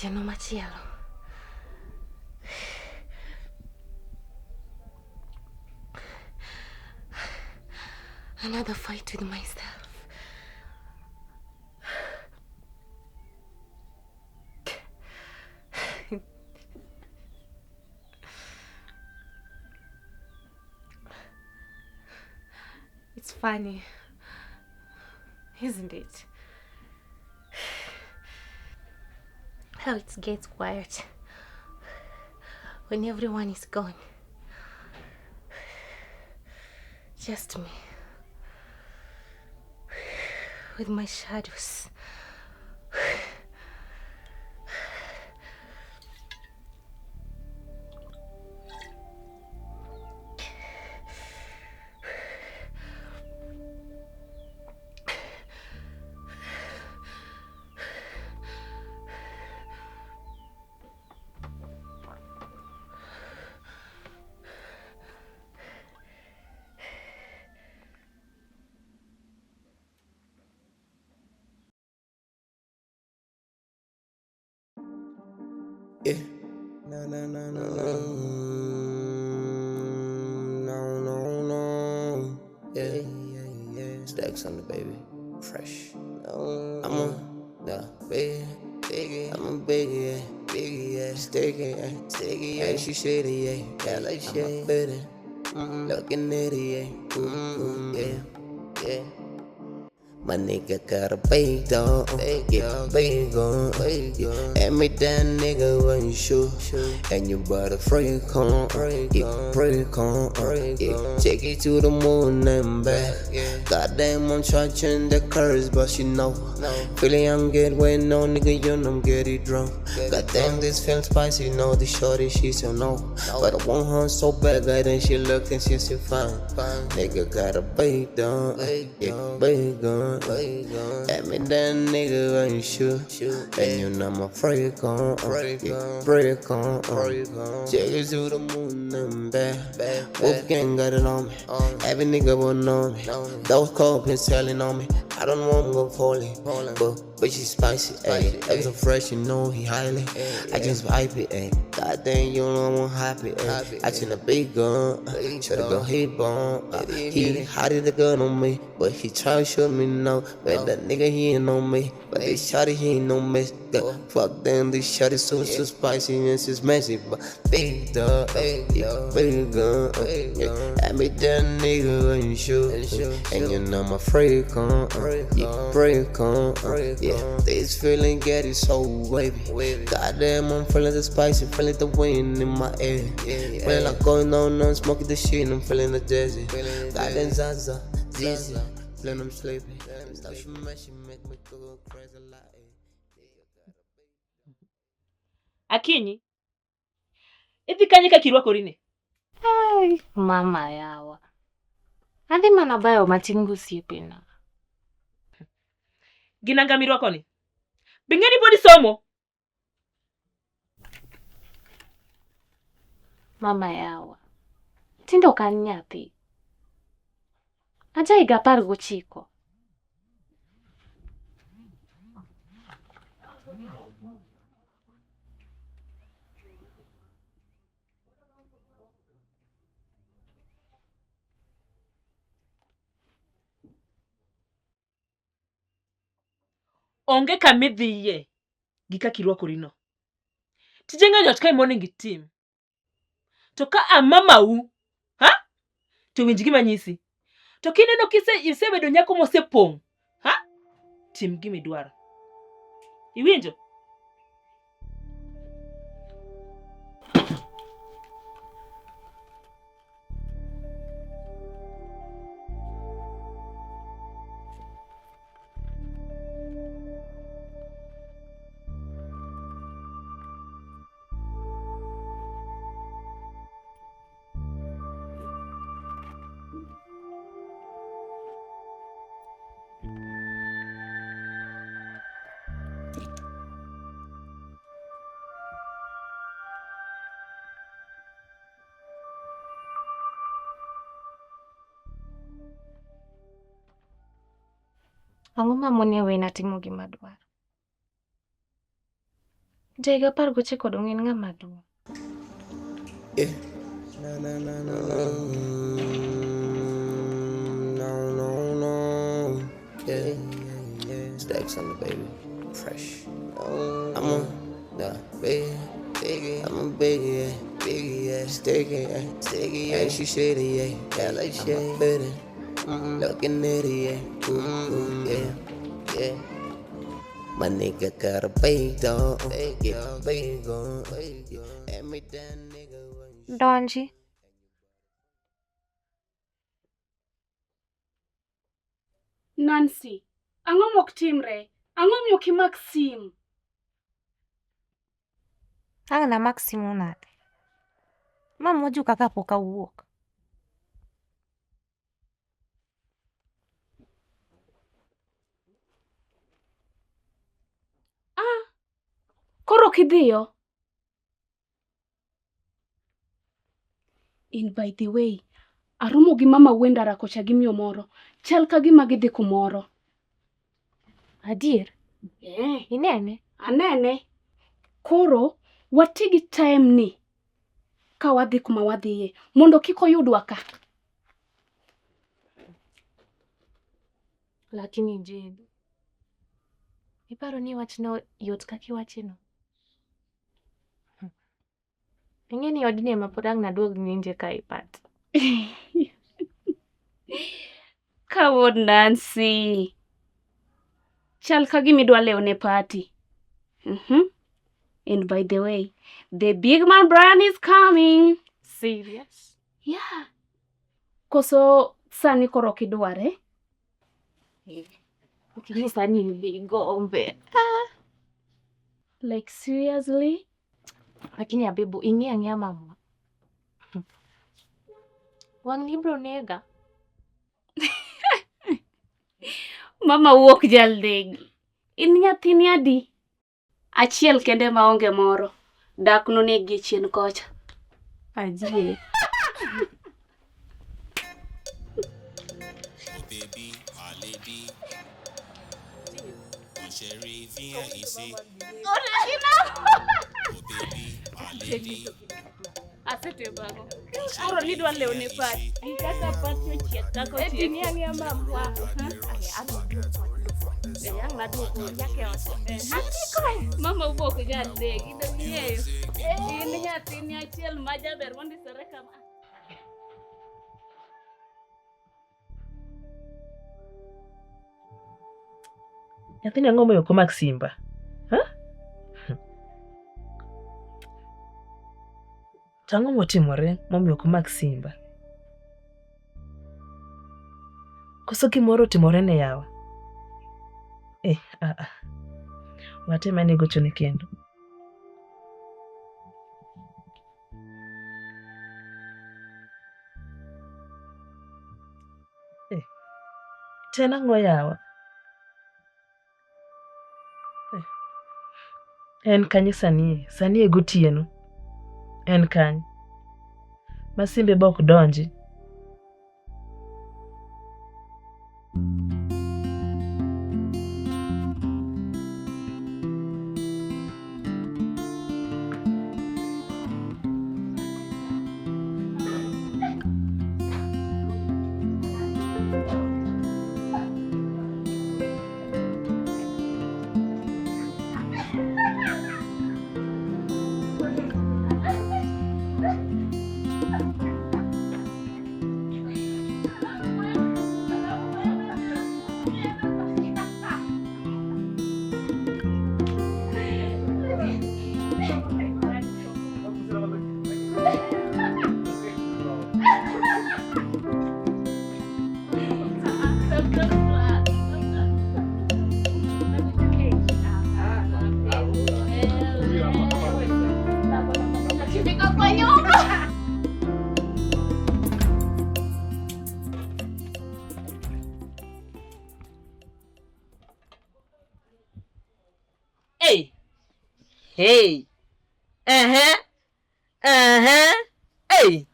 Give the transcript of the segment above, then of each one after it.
Otieno machielo. Another fight with myself. It's funny, isn't it? How it gets quiet when everyone is gone. Just me with my shadows. Yeah. No, no, no, no, no. No, no, no. Yeah, yeah, yeah. Stacks on the baby. Fresh. No, I'm a, no, big, big. I'm a big, yeah, big, yeah. Sticky, yeah, sticky, yeah. And she shitty, yeah. Yeah, like shit. I'm looking at it, yeah. Mm-hmm, yeah, yeah. My nigga got a big dog, yeah, big gun, yeah. And me that nigga wasn't sure, and you better freak on, yeah, freak on, yeah. Take it to the moon and back. Goddamn, I'm charging the curse, but she know. Feeling I'm get wet, no nigga, you know I'm getting drunk. Goddamn, this feeling spicy, know the shorty, she so no. But I want her so bad, goddamn, she looked and she said fine. Nigga got a big dog, yeah, big gun. At me that nigga ain't sure, and you know my freak on, yeah, freak on, take it to the moon and back. Wolf gang got it on me, every nigga will know me. Those cold been selling on me. I don't want to go falling, but she spicy, ayy. I'm so fresh, you know he highly. I just hype it, ayy. Goddamn, you know I'm happy, ayy. I seen a big gun, try to go hit bomb. He hid the gun on me, but he try to shoot me no. But that nigga he ain't on me, but this shawty he ain't no miss. Fuck them, this shawty so spicy and she's messy, but big dog, yeah, big gun, yeah. I made that nigga ain't shoot, and you know my freak on, yeah, freak on, yeah. This feeling getting so wavy. Goddamn, I'm feeling the spicy, feeling the wind in my ear. Feeling like going on, I'm smoking the shit, and I'm feeling the dizzy. Goddamn Zaza, dizzy, feeling I'm sleepy. Stop she make me go crazy like. Akinyi, idhi kanye ka kirwakorine? Ai, mama yawa. Adhi mana bayo matin gosiepena. Gin anga mirwakoni? Be ing'e ni pod isomo? Mama yawa. Tinde ok an nyathi. Aja higa 19. Onge kamidhiye gi kaka irwakorino. Tije ng'eny ot kae monego itim. To ka amamau, ha? To winj gima anyisi. To kineno kise isebedo nyako mosepong', ha? Tim gima idwaro. Iwinjo? Ang'o mamoni wena timo gima adwaro? Ja higa 19 dong' en ng'ama duong'. Yeah. No, no, no, no, no. No, no, no. Yeah, yeah. Stacks on the baby. Fresh. I'm a nah, big, big. I'm a big, yeah, big, yeah. Sticky, yeah, sticky, yeah. And she shitty, yeah. Yeah, like shit. Better. Looking at it, yeah. Mm-hmm, yeah, yeah. My nigga got a big dog. Yeah, big on. Every damn nigga. Donji. Nancy, ang'o mok timre? Ang'o miyo ok imak sim? Ang' namak simu nade? Ma mojuka kapok awuok. Ah, koro ok idhiyo? In by the way, aromo gi mama Wendara kocha gi miyo moro. Chal ka gima gidhi kumoro. Adier? Eh, Inene? anene. Koro wati gi time ni ka wadhi kuma wadhiye mondo kik oyudwa ka. Lakini Jane, iparo ni wachno yot kaka iwacheno? Ing'e ni odni ema pod ang' naduog winje ka ipat. Come on Nancy. Chal ka gima idwa lewo ne party. And by the way, the big man Brian is coming. Serious? Yeah. Koso sani koro ok idware? Lakini sani nigombe. Like seriously? Lakini Abibu, ing'e ang'eya mama. Wang' ni ibro nega. Mama wuok jal negi. In nyathini adi? Achiel kende maonge moro. Dak nonegi chien kocha. Ajie. Oh baby, my lady. Mon chéri, viens ici. Oh baby, my lady. Asetemago. Mon Koro chéri, nidwa lewo ne viens party. ici. Kaka party ochiek kaka ochiek. Eti ni ang'eya mamwa. Mama wuok jal negi dong ing'eyo. In nyathini achiel ma jaber mondisore kama. Nyathini ang'o momiyo ok omak simba? Ha? To ang'o motimore momiyo ok omak simba? Koso gimoro otimore ne yawa? Eh, ah ah. Watem ane gochone kendo. Eh, to en ang'o yawa? Eh, en kanye sani? Sani e gotieno. En kanye? Ma simbe be ok donji. Hey. Hey. Ehe. Ehe. Hey.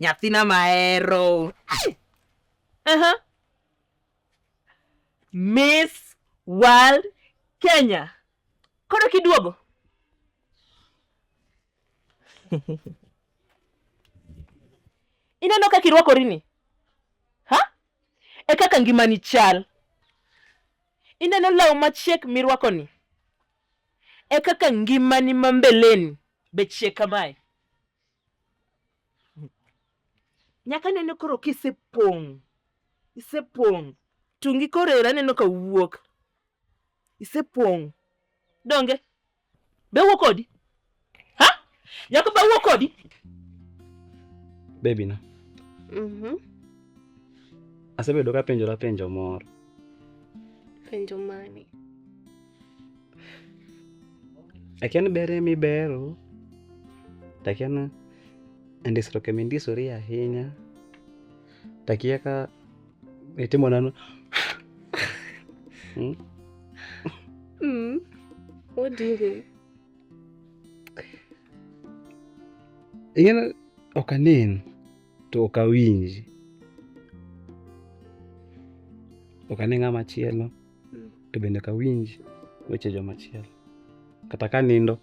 Nyathina mahero. Ay. Aha. Miss World Kenya. Koro kiduogo. Ineno kaka irwakorini? Ha? E kaka ngimani chal. Ineno law machiek mirwakoni? E kaka ngimani ma mbeleni be chiek kamae. Nyaka nene koro kisepong', isepong', tungi koro ero aneno ka wuok. Isepong'. Donge? Be wuok kodi? Ha? Nyako be wuok kodi? Baby na. Mhm. Asebedo ka penjora penjo moro. Penjo mane? Akia ni ber ema ibero. To akia ni ndisruok ema indisori ahinya. To akia ka itimo nano. Hmm? Mm. What do you mean? Ing'e ok anen to ok awinji. Ok ane ng'ama chielo to bende ok awinj weche joma chielo. Kata ka nindo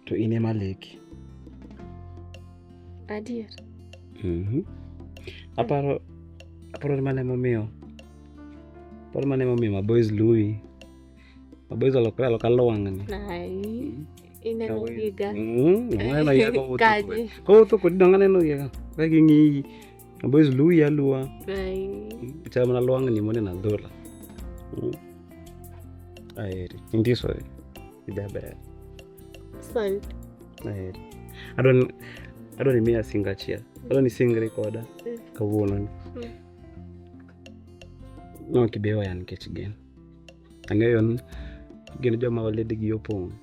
to in ema aleki. Adier. Mhm. Aparo aparo ni mano emomiyo aparo mano emomiyo maboys luwi. Maboys olokore aloka lwang'ni. Ai. Ineno giga. Aneno giga kowuotho Kaje. kodi. Kowuotho kodi dong aneno giga. Ka ging'iyi. Maboys luwi aluwa. Ai. Chal mana lwang'ni moneno adhola. Aheri. Indisori. Ijaber. Asante. Aheri. Adwa ni imiya singo achiel. Adwa ni isingri koda kawuono ni. Ne ok ibi weya nikech gin. Ang'eyo ni gin joma oledgi opong'.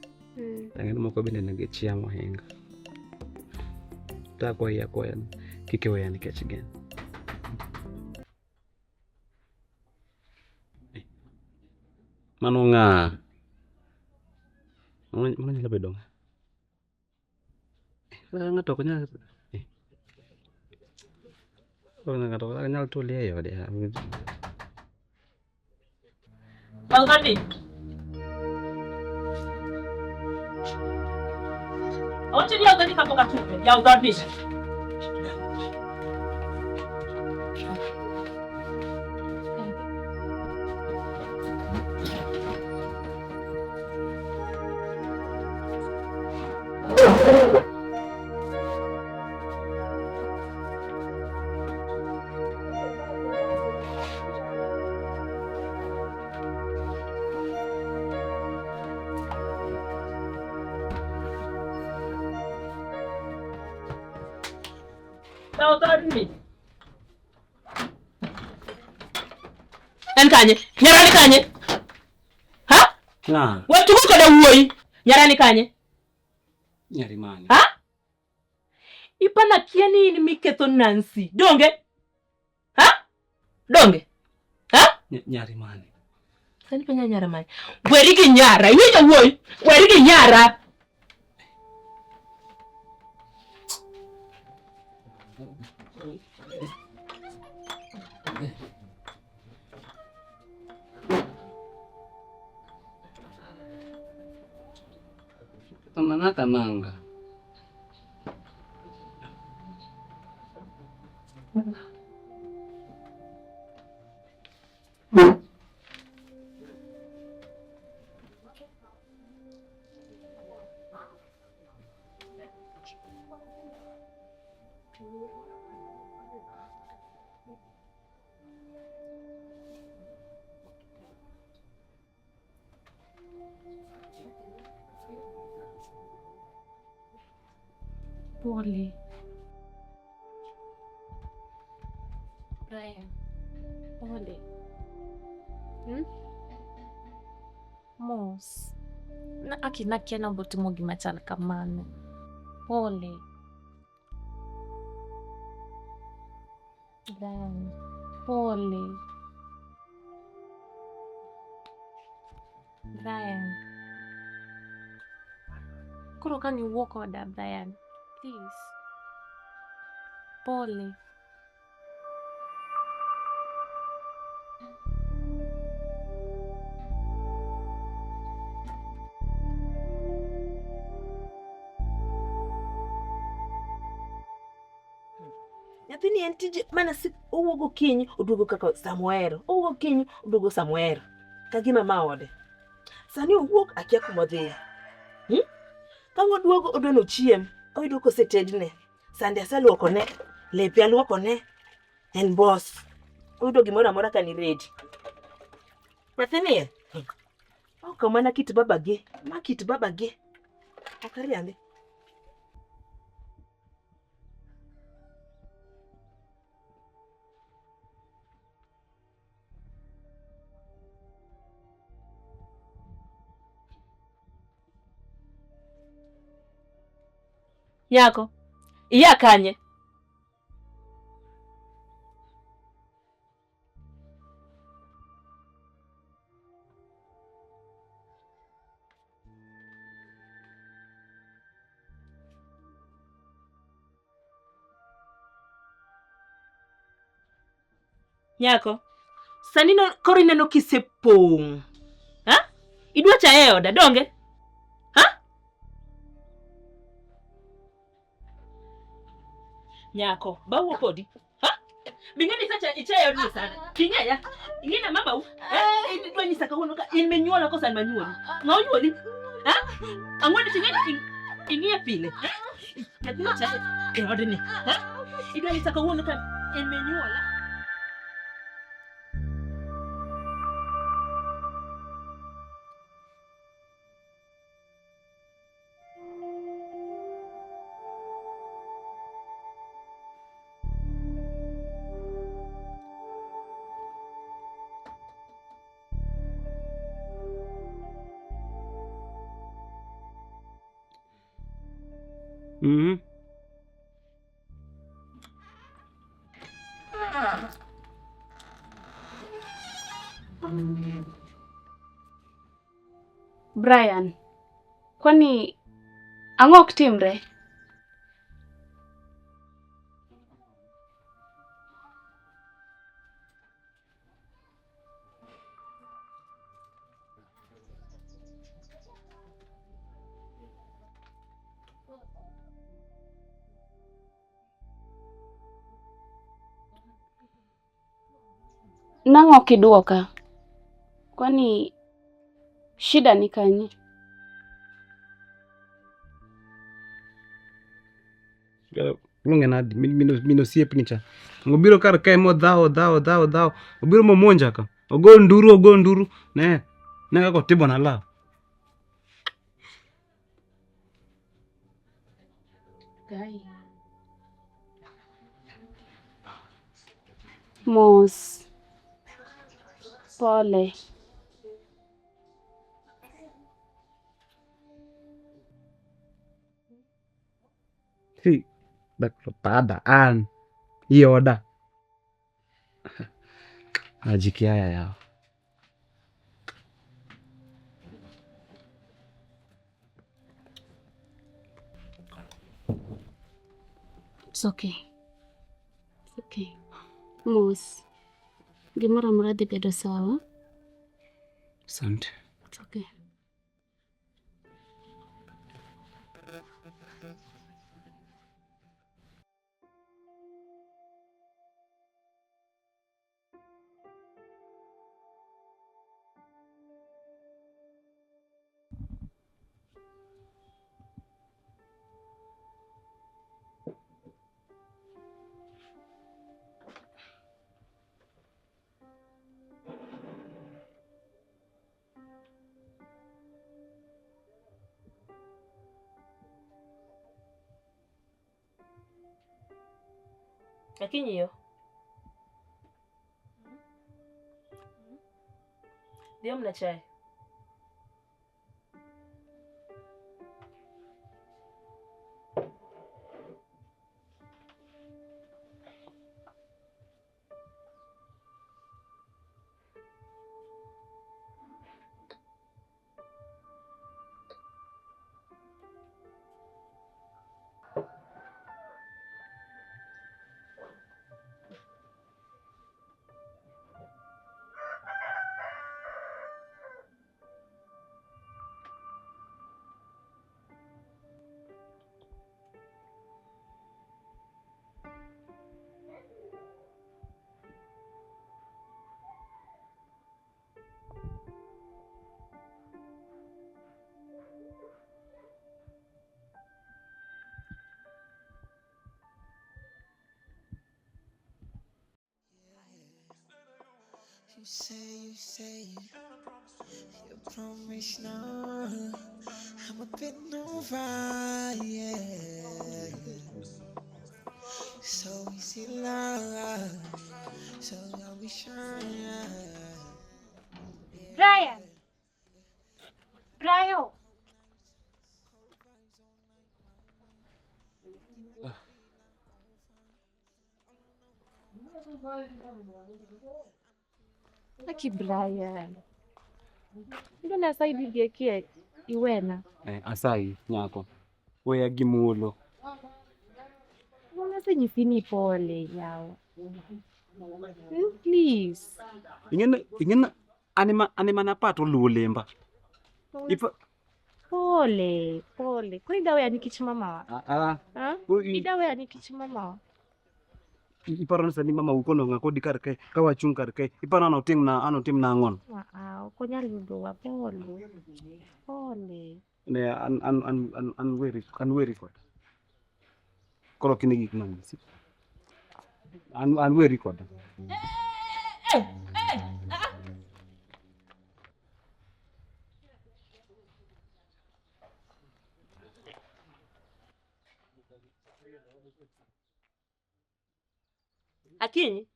Ang'eyo ni moko bende nigi chia mohingo. To akwayi akwaya ni kik iweya nikech gin. Mano ng'a? Mano nyalo bedo ng'a? Ng'ato ok nyal ng'ato ok nyal tulie e ode. Yaw dhoodni. Awacho ni yaw dhoodni kapok atume. Yaw dhoodni. Yaw dhoodni. En kanye? Nyara ni kanye? Ha? Ng'a? We tugo koda wuoyi. Nyara ni kanye? Nyari mane? Ha? Ipana kia ni in miketho Nancy. Donge? Ha? Donge? Ha? Nyari mane? Sani penja nyara mane? Weri gi nyara. Iwinjo wuoyi? Weri gi nyara. Manaka nanga. Pole. Brian, pole. Hmm? Mos. Na aki nakia naomba timo gima chal kamano. Pole. Brian, pole. Brian. Koro ka niwuo koda, Brian. Please. Pole. Nyathini en tije mana si owuok gokinyi oduogo kaka samohero. Owuok gokinyi oduogo samohero. Ka gima ma ode. Sani owuok akia kuma odhiye. Ka ang' oduogo odwa ni ochiem, oyudo kosetedne. Sande aseluokone, lepe aluokone, en boss. Oyudo gimoro amora ka ni ready. Nyathini e, ok mana kit babagi, ma kit babagi. Ok ariambi. Nyako, iya kanye? Nyako, sani no, koro ineno kisepong'. Ha? Idwa chaye e oda, donge? Ha? Nyako, bawuo kodi. Ha? Bing'e ni sacha ichaye odni sana. Ing'eya? Ing'e na mamau? Eh? Idwa nyisa kawuono ka in minyuola koso an manyuoli? Ng'a onyuoli? Ha? Ang'wen to ing'e ing'iye pile. Eh? Nyathi chaye e odni. Ha? Idwa nyisa kawuono ka in minyuola? Brian, kwani ang'o ok timre? Nang'o ok idwoka? Kwani shida ni kanye? Iluonge nadi? Min osiepni cha. Obiro kar kae modhawo dhawo dhawo dhawo. Obiro momonja ka. Ogo nduru ogo nduru. Ne. Ne kaka otibona law. Mos. Pole. Si. Pada an. Ioda. Ajikiaya yao. It's okay. It's okay. Mos. Gimoro amora dhi bedo sawa. Asante. It's okay. Akinyi yo. Dhi omna chai. You say, you say, you promise now. I'm a bit over, yeah. So easy love, so I wish I. Brian. Brayo. Aki Brian. Idwa asayi bi gie iwena. Eh, asayi nyako. Weya gi muolo. Asenyisi ni pole yawa. Please. Ing'eni an ema napat oluwo lemba. Ipa Pole, pole. Koro ida weya nikech mamawa? Ah, ah. Ha? Koro Ida weya nikech mamawa? Iparo ni sani mama ukono ng'a kodi kar kae ka wachung' kar kae iparo an otimna an otimna ang'ono? Ah, ah, ok onyal yudowa. Pole. Pole. Ne an an an an an weri an weri koda. Koro ok ine gik manyisi. An an weri koda. Akinyi,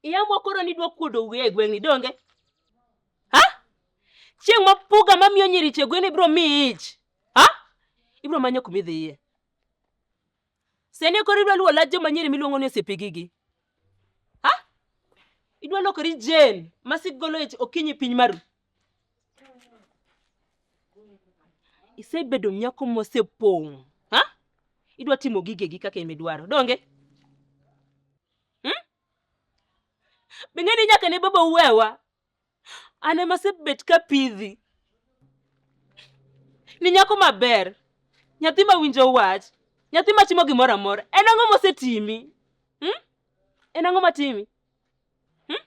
iyamwa koro ni idwa kuodo wiya e gweng'ni donge? Ha? Chieng' ma puga mamiyo nyiri ich e gweng'ni biro miyi ich. Ha? Ibiro manyo kuma idhiye. Sani koro idwa luwo lach joma nyiri miluongo ni osiepegigi. Ha? Idwa lokori Jane ma sik golo ich okinyi piny maru. Isebedo nyako mosepong'. Ha? Idwa timo gigegi kaka in idwaro, donge? Be ing'e ni nyaka ne baba uwewa, an ema asebet ka pidhi. Ni nyako maber, nyathi ma winjo wach, nyathi ma timo gimoro amora. En ang'o mosetimi? Hmm? En ang'o matimi? Hmm?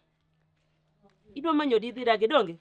Idwa manyo didhi dagi donge?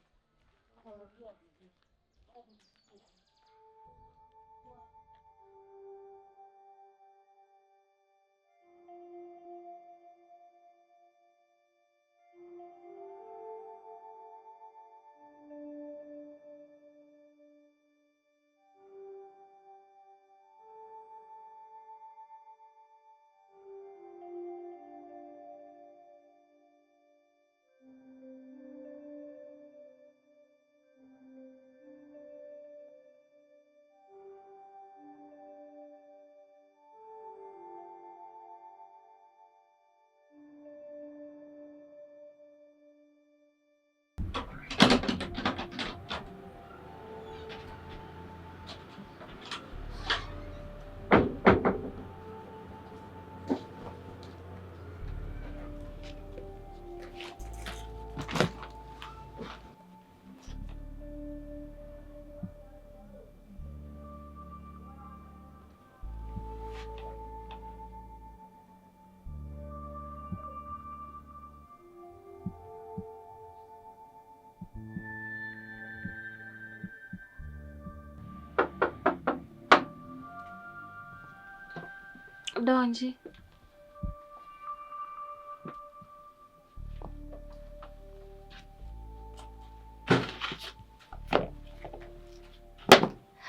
Donji.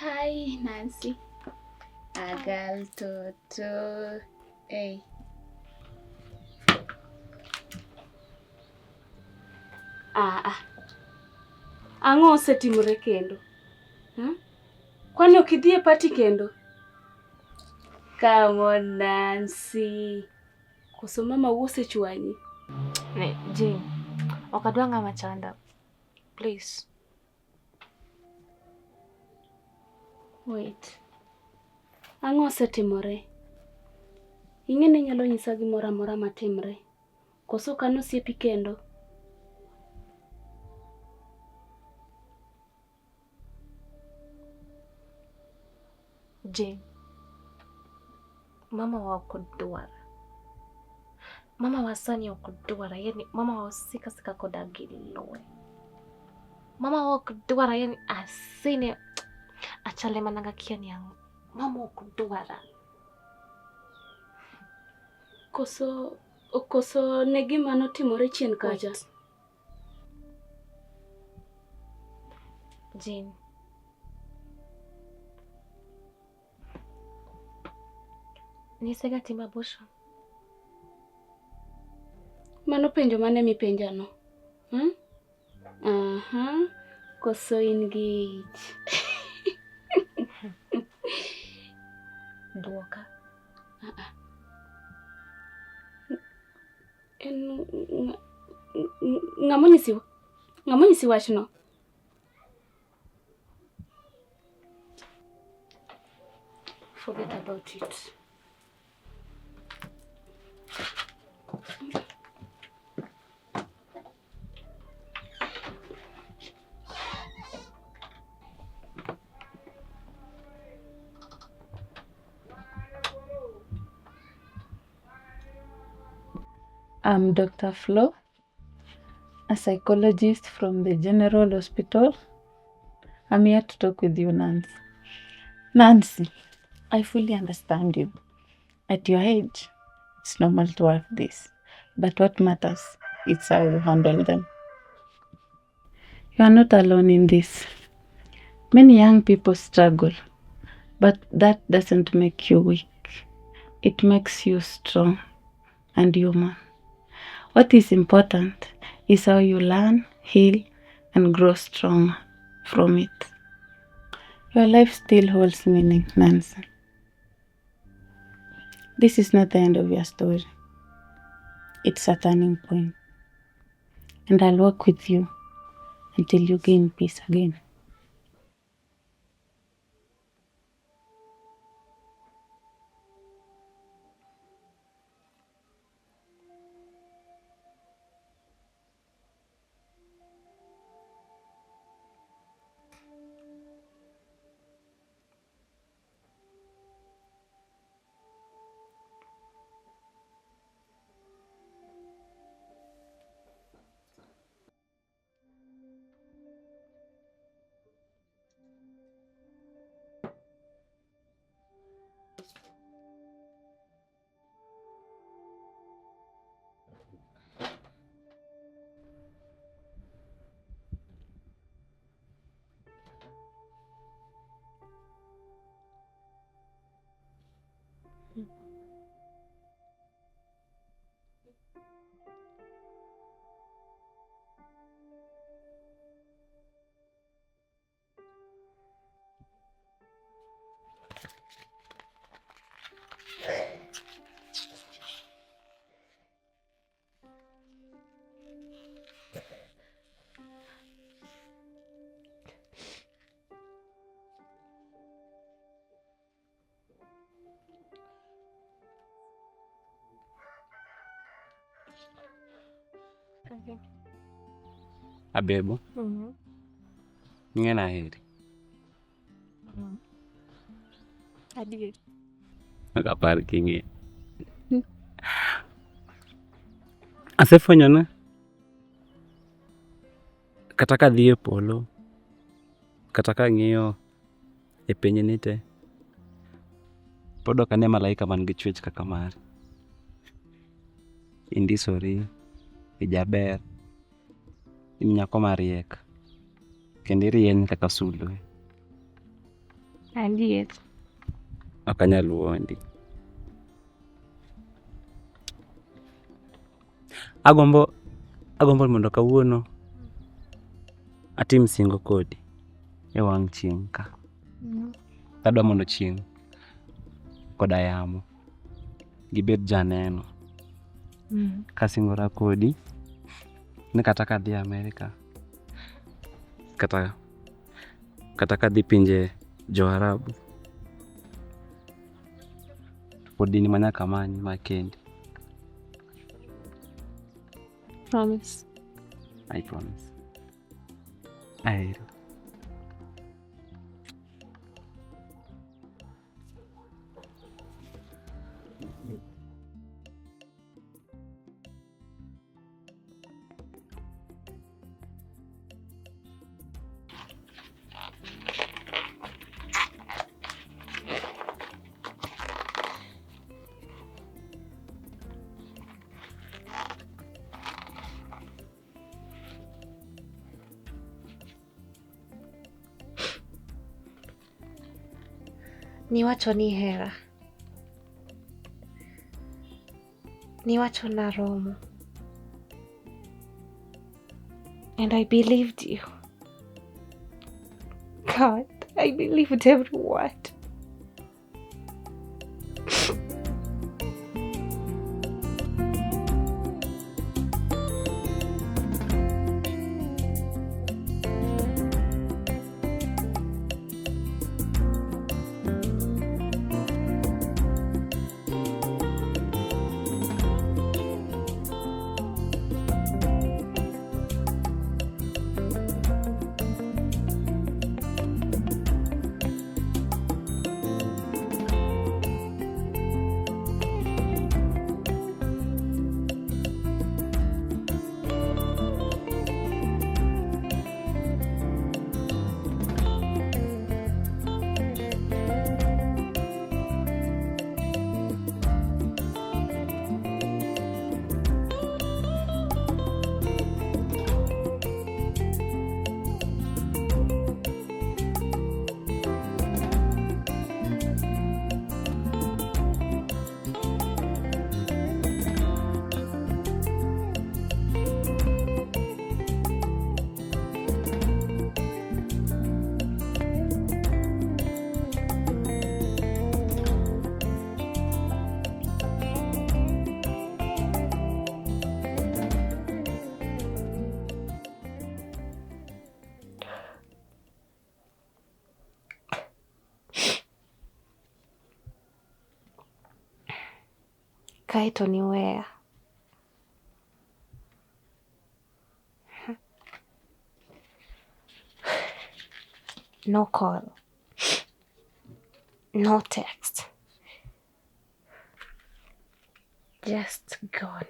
Hi Nancy. Agal toto. Hey. Ah, ah. Ang'o osetimore kendo? Hmm? Kwani ok idhi e party kendo? Come on Nancy. Koso mama u osechwanyi? Ne, Jane. Ok adwa ng'ama chanda. Please. Wait. Ang'o osetimore? Ing'e ni inyalo nyisa gimoro amora matimre. Koso ok an osiepi kendo? Jane. Mama wa ok dwara. Mama wa sani ok dwara, yani mama wa osika sika koda gi lowe. Mama wa ok dwara, yani asine achale mana gakia ni ang'o. Mama ok dwara. Koso koso ne gima notimore chien kacha. Wait. Jane. Nisega timo abortion. Mano penjo mane mipenjano? Hmm? Aha. Koso in gi ich. Duoka. En ng'ama onyisi ng'ama onyisi wachno? Forget about it. I'm Dr. Flo, a psychologist from the General Hospital. I'm here to talk with you, Nancy. Nancy, I fully understand you. At your age, it's normal to have this. But what matters is how you handle them. You are not alone in this. Many young people struggle, but that doesn't make you weak. It makes you strong and human. What is important is how you learn, heal, and grow strong from it. Your life still holds meaning, Nancy. This is not the end of your story. It's a turning point. And I'll work with you until you gain peace again. Okay. Abebo. Ing'e aheri. Adier. Ok apar king'e. Asefwenyo ni kata kadhi e polo, kata kang'iyo e pinyni te, pod ok ane malaika man gi chwech kaka mari. Indisori, ijaber, in nyako mariek, kendo irieny kaka sulwe. Adier. Ok anyal wuondi. Agombo mondo kawuono atim singo kodi e wang' chieng' ka. Adwa mondo chieng' koda yamo gibed janeno. Kasingora kodi ni kata kadhi Amerika, kata kadhi pinje jo Arabu, pod in ema nyaka amanyi makendi. Promise. I promise. Aheri. Niwacho ni ihera. Niwacho naromo. And I believed you. God, I believed every word. Kae to niweya. No call. No text. Just gone.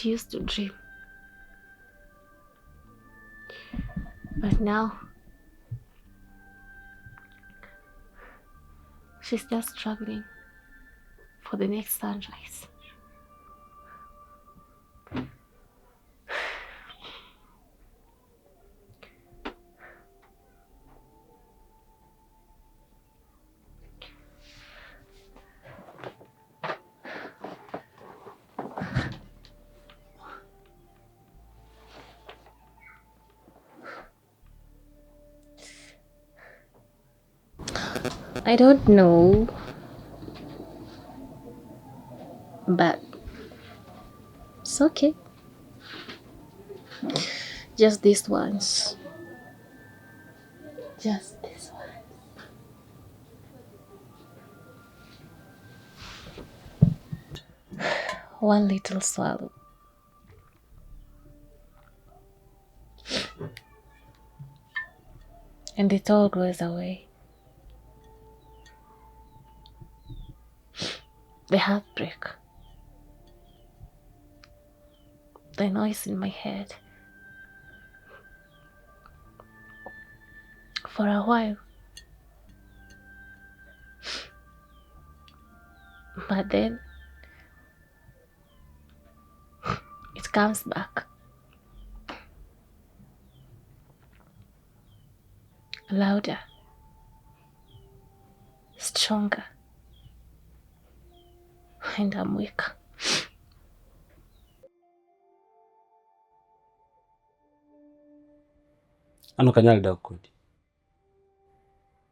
She used to dream. But now, she's just struggling for the next sunrise. I don't know, but it's okay. Just this once. Just this one. One little swallow. And it all goes away. The heartbreak. The noise in my head. For a while. But then it comes back. Louder. Stronger. And I'm weak. An ok anyal dak kodi.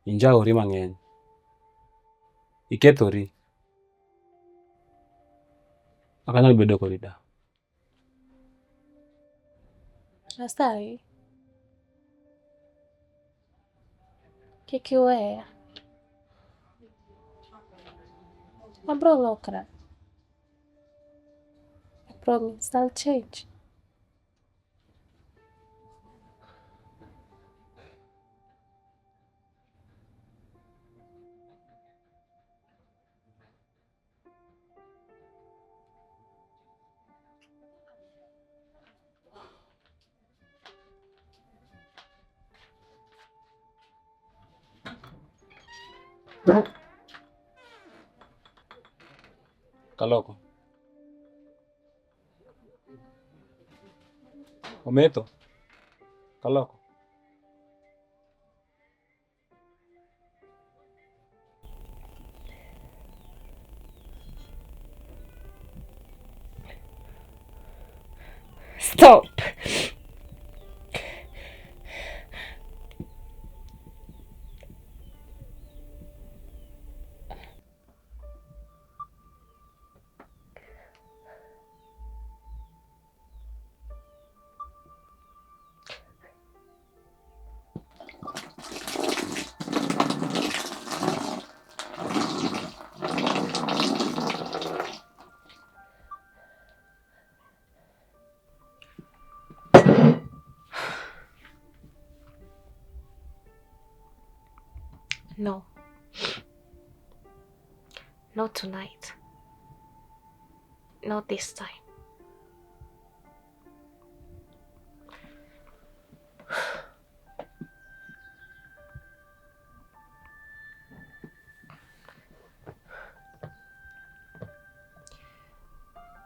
Injawori mang'eny. Ikethori. Ok anyal bedo kodi da. Asayi. Kik iweya. Abro lokra. I promise I'll change. Kaloko. Ometho. Kaloko. Stop. No. Not tonight. Not this time.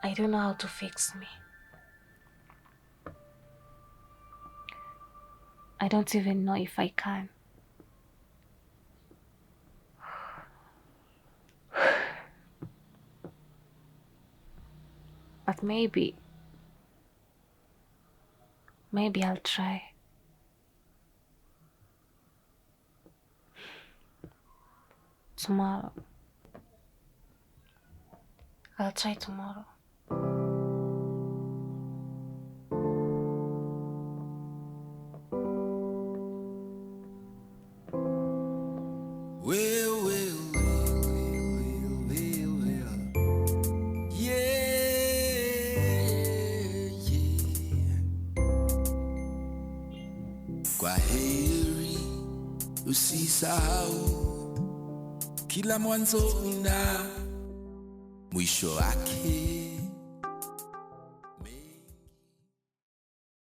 I don't know how to fix me. I don't even know if I can. But maybe I'll try. Tomorrow. I'll try tomorrow. Well, well, well, well, well, yeah, yeah. Kwa heri usisahau, kila mwanzo una mwisho wake.